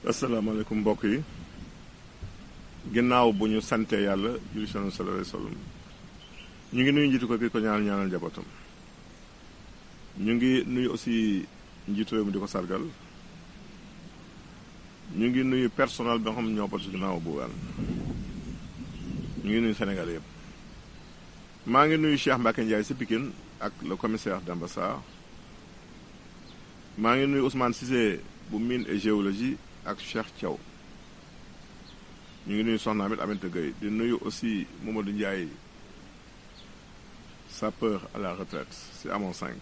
asalaamaaleykum mbokk yi ginnaaw bu ñu sante yàlla julli sallallahu alayhi wa sallam ñu ngi nuyu njiitu ko ki ko ñaanal njabootam ñu ngi nuyu aussi njiitu réew mi di ko sargal ñu ngi nuyu personnel bi nga xam ñoo bot si ginnaaw bu wàll ñu ngi nuyu Sénégal yëpp maa ngi nuyu Cheikh Mbacke Ndiaye si Pikine ak le commissaire d'ambassade maa ngi nuyu Ousmane Cissé bu mine et géologie ak Cheikh Thiaw ñu ngi nuyu soxna Aminata Gueye di nuyu aussi Mamadou Ndiaye sapeur à la retraite si Amon 5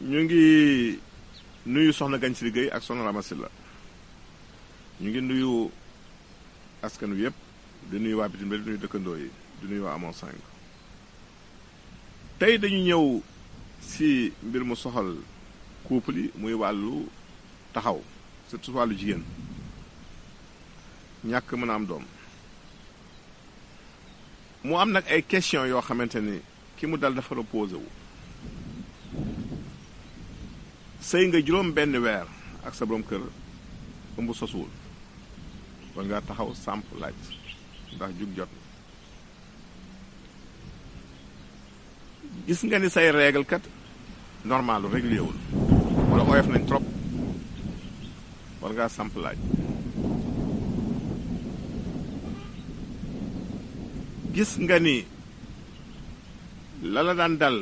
ñu ngi nuyu soxna Gagne Gueye ak soxna Ramasila ñu ngi nuyu askan wi yëpp di nuyu waa bitim di nuyu dëkkandoo yi di nuyu waa Amon 5 tey dañu ñëw si mbir mu soxal couple yi muy wàllu taxaw surtout wàllu jigéen ñàkk mën a am doom mu am nag ay question yoo xamante ni ki mu dal dafa reposé wu sëy nga juróom benn weer ak sa borom kër ëmb sosuwul war ngaa taxaw samp laaj ndax jug jot gis nga ni say règle kat normal régulier wul wala oyof nañ trop war ngaa samp laaj gis nga ni la daan dal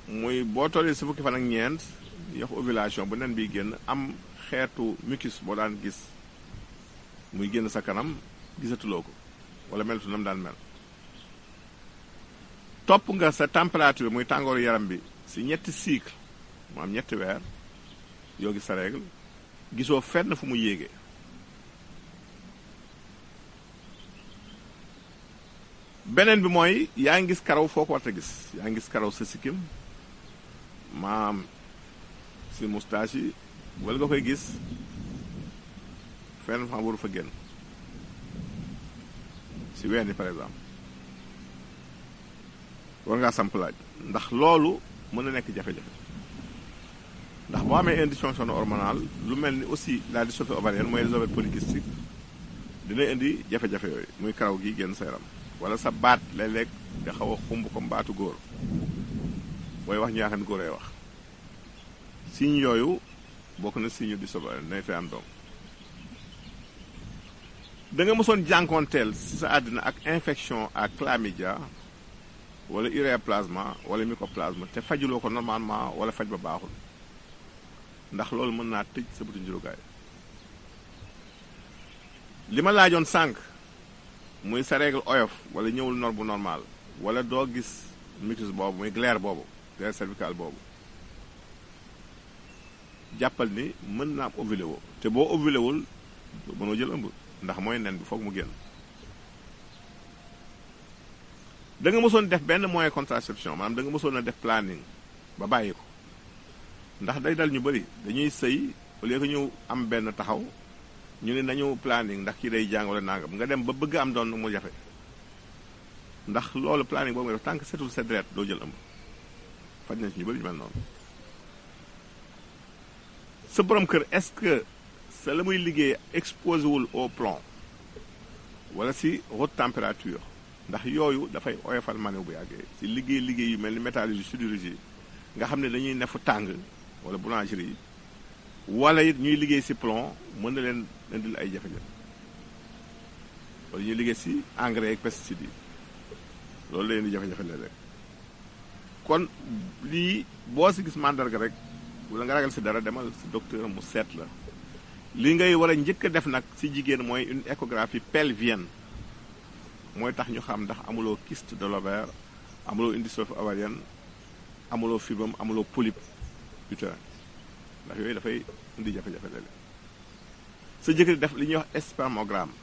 muy boo tollee si fukki fan ak ñeent yox ovulation bu nen biy génn am xeetu mucus boo daan gis muy génn sa kanam gisatuloo ko wala melatu nam daan mel topp nga sa température muy tàngooru yaram bi si ñetti cycle mu am ñetti weer yoo gis sa règle gisoo fenn fu mu yéegee beneen bi mooy yaa ngi gis karaw foo ko war a gis yaa ngi gis karaw sa sikkim maam si moustache yi wala nga koy gis fenn fa waru fa génn si ween yi par exemple war ngaa samp laaj ndax loolu mën na nekk jafe-jafe ndax boo amee indisfonction hormonale lu mel ni aussi la dystrophie ovarienne mooy les ovaires polykystiques dina indi jafe-jafe yooyu muy karaw gi génn sa yaram wala sa baat léeg-léeg nga xaw a xumb comme baatu góor booy wax ñu yaakaar ni góor ay wax signe yooyu bokk na signe dystrophie ovarienne nay fay am doom da nga mësoon jànkoonteel si sa àddina ak infection à chlamydia wala uréaplasma wala mycoplasme te fajuloo ko normalement wala faj ba baaxul ndax loolu mën naa tëj sa bëtu njurukaay li ma laajoon sànq muy sa règle oyof wala ñëwul nor bu normal wala doo gis mucus boobu muy glaire boobu glaire cervicale boobu jàppal ni mën naa am ovulé woo te boo ovulé wul mënoo jël ëmb ndax mooy nen bi foog mu génn da nga mësoon def benn moyen contraception maanaam da nga mësoon a def planning ba bàyyi ko ndax day dal ñu bëri dañuy sëy au lieu que ñu am benn taxaw ñu ne nañu planning ndax kii day jàng wala nangam nga dem ba bëgg am doon mu jafe ndax loolu planning boobu nga def tant que setul sa deret doo jël ëmb faj nañ ci ñu bëri ñu mel noonu sa borom kër est-ce que sa la muy liggéey exposé wul au plomb wala si haute température ndax yooyu dafay oyofal manew bu yàggee si liggéey yu mel ni métallurgie sidérurgie nga xam ne dañuy nefu tàng wala boulangerie yi wala it ñuy liggéey si plomb mën na leen indil ay jafe-jafe wala ñuy liggéey si engrais ak pesticides yi loolu la leen di jafe-jafe léeg-léeg kon lii boo si gis mandarga rek wala nga ragal si dara demal si docteur mu seet la li ngay war a njëkk a def nag si jigéen mooy une échographie pelvienne mooy tax ñu xam ndax amuloo kyste de l'ovaire amuloo une dystrophie ovarienne amuloo fibrome amuloo polype utérin ndax yooyu dafay indi jafe-jafe léeg-léeg sa jëkkër def li ñuy wax spermogramme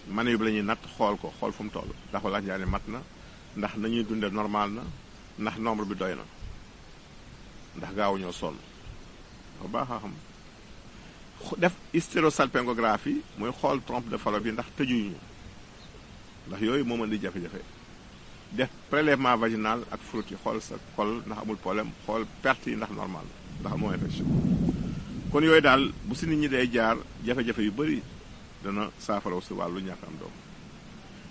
mane bi la ñuy natt xool ko xool fu mu toll ndax wala ñaari mat na ndax nañuy dunde normal na ndax nombre bi doy na ndax gaawu ñoo sonn dafa baax a xam def hystérosalpingographie mooy xool trompe de Fallope ndax tëjuñu ndax yooyu moo mën di jafe-jafe def prélèvement vaginal ak frottis xool sa col ndax amul problème xool perte yi ndax normal ndax amoo infection kon yooyu daal bu si nit ñi day jaar jafe-jafe yu bëri dana saafaraw si wàllu ñàkk am doom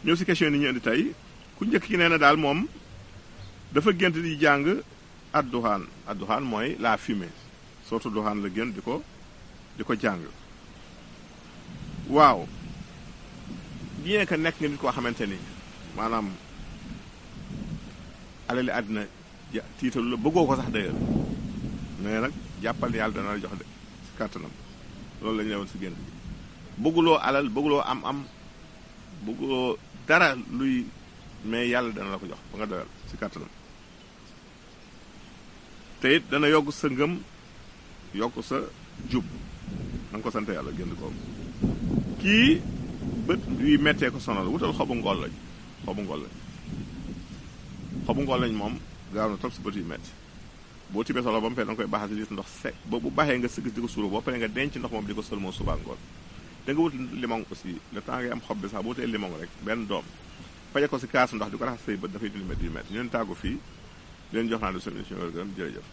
ñëw si question yi ñu indi tey ku njëkk ki nee na daal moom dafa gént di jàng adduxaan mooy la fumée surtout duxaan la gën di ko jàng waaw bien que nekk nga nit koo xamante ni maanaam alali àddina tiitalu la bëggoo ko sax d'ailleurs mais nag jàppal yàlla dana la jox de si kàttanam loolu la ñu newoon si gént gi bëgguloo alal bëgguloo am bëgguloo dara luy mais yàlla dana la ko jox ba nga doyal si kàttanam te it dana yokk sa ngëm yokk sa jub na nga ko sant yàlla génn ko kii bët yuy mettee ko sonal wutal xobu ngool lañ moom gaaw na trop si bët yu metti boo tibee solo ba mu fee da nga koy baaxal si diis ndox sec ba bu baaxee nga sëgg di ko suuru boo paree nga denc ndox moom di ko sol moo suba ngoon da nga wut limon aussi le temps ngay am xob bi sax boo tee limon rek benn doom faje ko si kaasu ndox di ko raxas say bët dafay dindi métti yu métti ñu leen tàggu fii leen jox naa du seen émission wér-gu-yaram jërëjëf